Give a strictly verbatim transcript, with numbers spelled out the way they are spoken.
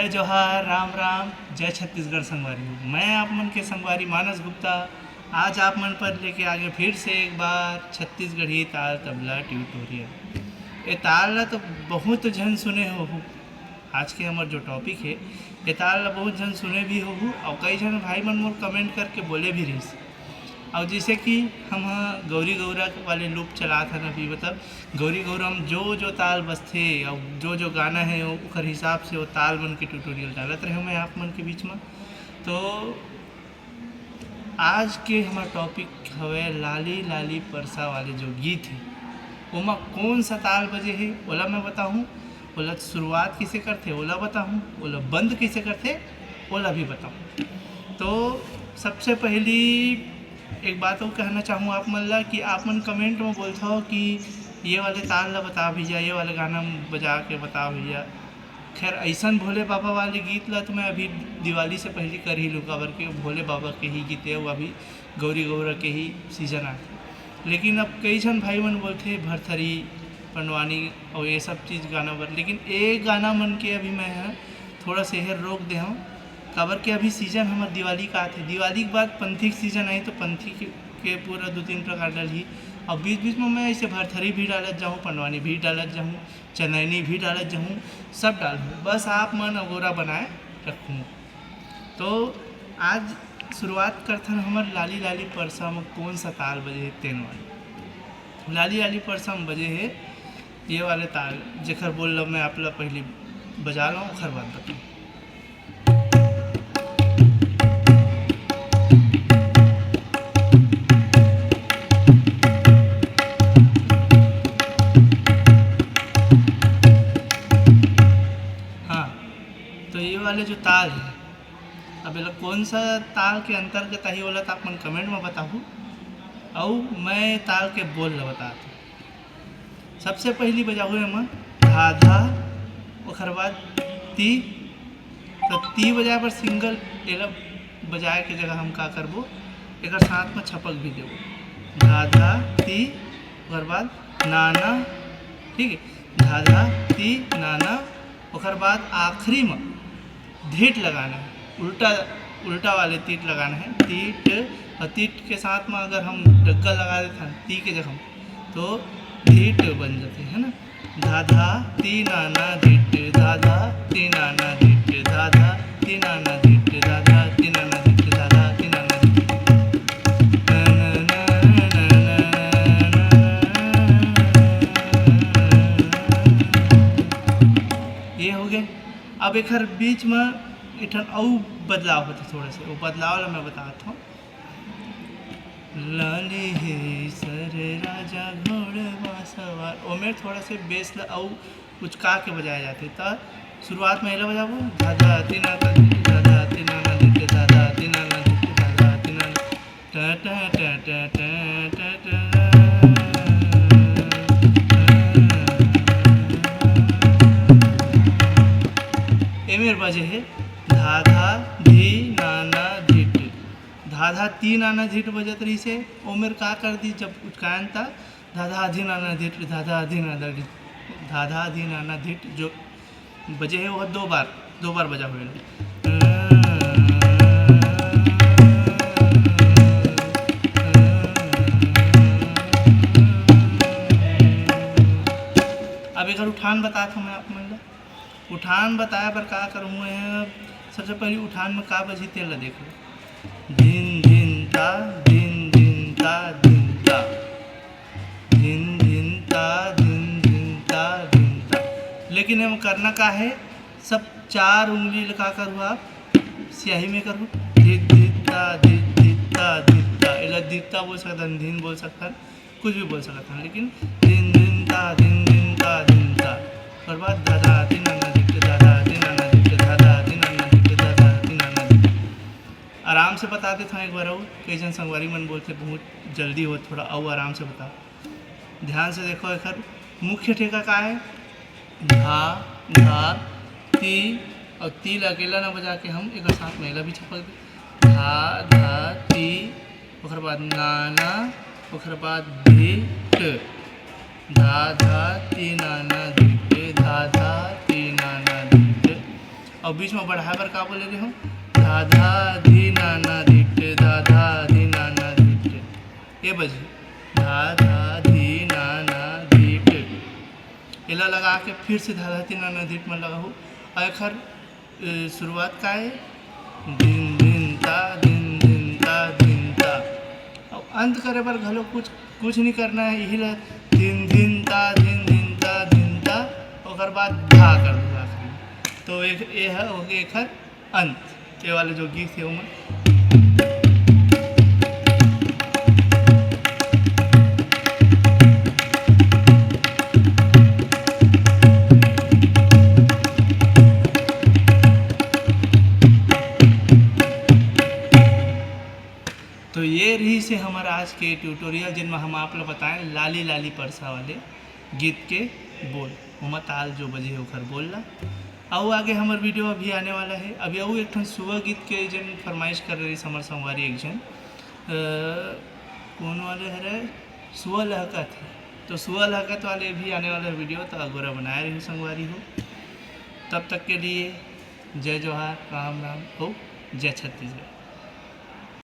जय जोहार, राम राम, जय छत्तीसगढ़ संगवारी हो। मैं आप मन के संगवारी मानस गुप्ता आज आप मन पर लेके आ गए फिर से एक बार छत्तीसगढ़ी ताल तबला ट्यूटोरियल। ये ताल ला तो बहुत झन सुने हो, आज के हमर जो टॉपिक है, ये ताल ला बहुत झन सुने भी होहू और कई झन भाई मन मोर कमेंट करके बोले भी रहिस। और जैसे कि हम ह गौरी गौरा वाले लूप चलात हन अभी, मतलब गौरी गौरा में जो जो ताल बजथे और जो जो गाना है, ओकर हिसाब से वो ताल मन के ट्यूटोरियल डालत रहे मैं आप मन के बीच में। तो आज के हमार टॉपिक हवे लाली लाली परसा वाले जो गीत है, ओमा कौन सा ताल बजे है, ओला मैं बताहूँ। ओला शुरुआत कैसे करथे, ओला बताहूँ। ओला बंद कैसे करथे, ओला भी बताहूँ। तो सबसे पहली एक बात और कहना चाहूँ आप मन ला कि आप मन कमेंट में बोलथव कि ये वाले ताल ला बता भैया, ये वाले गाना बजा के बता भैया। खैर, ऐसन भोले बाबा वाले गीत ला तो मैं अभी दिवाली से पहले कर ही लूँ, काबर के भोले बाबा के ही गीत है, वो अभी गौरी गौरा के ही सीजन आथे। लेकिन अब कई झन भाई मन बोलथे भरथरी, पंडवानी और ये सब चीज़ गाना बर, लेकिन ए गाना मन के अभी मैं ह थोड़ा से हेर रोक दे हूँ, काबर के अभी सीजन हमर दिवाली का आथे। दिवाली के बाद पंथी के सीजन आई तो पंथी के, के पूरा दो तीन प्रकार डलही। और बीच बीच में मैं ऐसे भरथरी भी डालत जाऊँ, पंडवानी भी डालत जाऊँ, चंदैनी भी डालत जाऊँ, सब डालहूँ। बस आप मन अगोरा बनाए रखूँ। तो आज शुरुआत करथन हमर लाली लाली परसा में कौन सा ताल बजे हे तेन वाले। लाली लाली परसा में बजे हे ये वाले ताल, जेकर बोल ल मैं आप ला पहली बजा लूँ, ओकर बाद बताऊँ। हाँ, तो ये वाले जो ताल है, अब एला कौन सा ताल के अंतर्गत आही, ओला तो आप मन कमेंट में बताहू, अउ मैं ताल के बोल ल बतात हूँ। सबसे पहली बजाहू एमा धा धा, ओकर बाद ती। तो ती बजाए बर सिंगल, एला बजाए के जगह हम का करबो, एकर साथ में छपक भी देबो। धा धा ती, ओकर बाद ना ना, ठीक है, धा धा ती ना ना, ओकर बाद आखिरी में धीट लगाना है, उल्टा, उल्टा वाले तीट लगाना है। तीट, और तीट के साथ में अगर हम डग्गा लगा देथन ती के जगह, तो धीट बन जाथे, है ना। धा धा ती ना ना धीट, धा धा ती ना ना धीट, धा धा ती ना ना धीट, धा धा ती ना ना धीट, धा धा ती ना ना धीट। ये हो गए। अब एकर बीच में एक ठन अउ बदलाव होथे थोड़ा से, वो बदलाव ला मैं बतात हूँ। लाली हे सर राजा घोड़वा सवार, ओमेर थोड़ा से बेस ला अउ उचका के बजाए जाथे। त शुरुआत में एला बजाबो, धा धा तीना धा धा तीना ना धिट, धा धा तीना ना धिट, धा धा तीना ना। टा टा टा टा टा टा टा। एमेर बजे हे धा धा धी ना ना धिट। धा धा ती ना ना धिट बजत रहिसे, ओमेर का कर दी, जब उचकायन त धा धा धी ना ना धिट, धा धा धी ना ना धिट, धा धा धी ना ना धिट जो बजे हे, वो दो बार, दो बार बजा हुए। अब एकर उठान बतात हूँ मैं आप मन ला। उठान बताए बर का करूँ मैं, सबसे पहले उठान में का बजी तेल ला देख लो। धिन धिन ता, धिन धिन ता, धिन ता, धिन धिन ता, धिन धिन ता, धिन ता। लेकिन एमा करना का है, सब चार उंगली ला का करू आप, स्याही में करू, धित धित ता, धित धित ता, धित ता। एला धित ता बोल सकथन, धिन बोल सकथन, कुछ भी बोल सकथन, लेकिन धिन धिन ता, धिन धिन ता, धिन ता। ओकर बाद धा धा तीना ना धिट, धा धा तीना ना धिट, धा धा तीना ना धिट, धा धा तीना ना धिट। आराम से बता देथन एक बार अउ, कई झन संगवारी मन बोलथे बहुत जल्दी हो, थोड़ा अउ आराम से बता। ध्यान से देखो, एकर मुख्य ठेका का है? धा, धा, ती, और ती ला अकेला ना बजा के हम एकर साथ में एला भी छपक दे। धा, धा, ती, ओकर बाद ना, ना, ओकर बाद धिट। धा, धा, ती, ना, ना, धिट, धा, धा, ती, ना, ना, धिट। तो बीच में बढ़ाए बर का बोले रहे हो? धा धा धी ना ना धिट, धा धा धी ना ना धिट। ये बजी, धा धा धी ना ना धिट। एला लगा के फिर से धा धा धी ना ना धिट में लगाहू। और एखर ए, शुरुआत का है? दिन दिन ता, दिन दिन ता, दिन ता। अब अंत करे बर घलो कुछ कुछ नहीं करना है, यही ला दिन दिन ता, दिन दिन ता, दिन ता, ओकर बाद धा कर दो आखिरी। तो एक ये है, हो गया एकर अंत। ये वाले जो गीत है ओमन। तो ये रहिस हे हमर आज के ट्यूटोरियल, जेन म हम आप ला बताएं लाली लाली परसा वाले गीत के बोल, ओमा ताल जो बजे हे ओखर बोल ला। अउ आगे हमर वीडियो अभी आने वाला है। अभी अउ एक ठन सुआ गीत के जेन फरमाइश करे रहिस हमर संगवारी एक झन, अ, कौन वाले हरे, सुआ लहकत है। तो सुआ लहकत वाले भी आने वाला वीडियो, तो अगोरा बनाए रही संगवारी हो। तब तक के लिए जय जोहार, राम राम, हो जय छत्तीसगढ़।